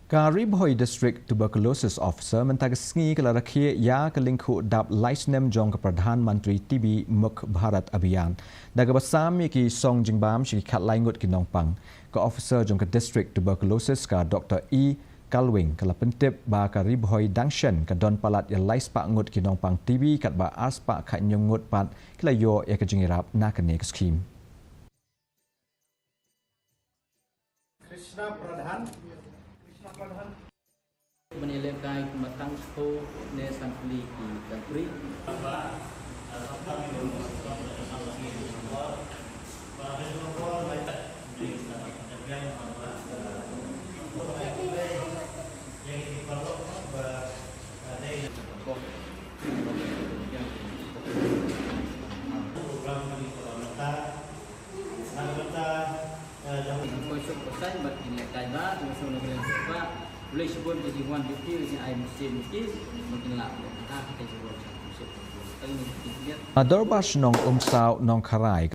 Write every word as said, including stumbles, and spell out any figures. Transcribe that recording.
Ka Ri Bhoi District Tuberculosis Officer mynta ka sngi ka la rakhe ïa ka lyngkhuh dap lai snem jong ka Pradhan Mantri T B Mukt Bharat Abhiyan da kaba sam ïa ki song jingbam sha ki khatlai ngut ki nongpang. Ka officer jong ka District Tuberculosis, ka Dr E Kalwing, ka la pyntip ba ka Ri Bhoi dang shen ka don palat ïa lai spah ngut ki nongpang T B katba ar spah khatñiew ngut pat ki la ïoh ïa ka jingïarap na kane ka skhim. Krishna Pradhan. Krishna Pradhan. Ban ïalehkai kumba tang shu ne san tylli ki country. Dorbar Shnong Umsaw Nongkharai.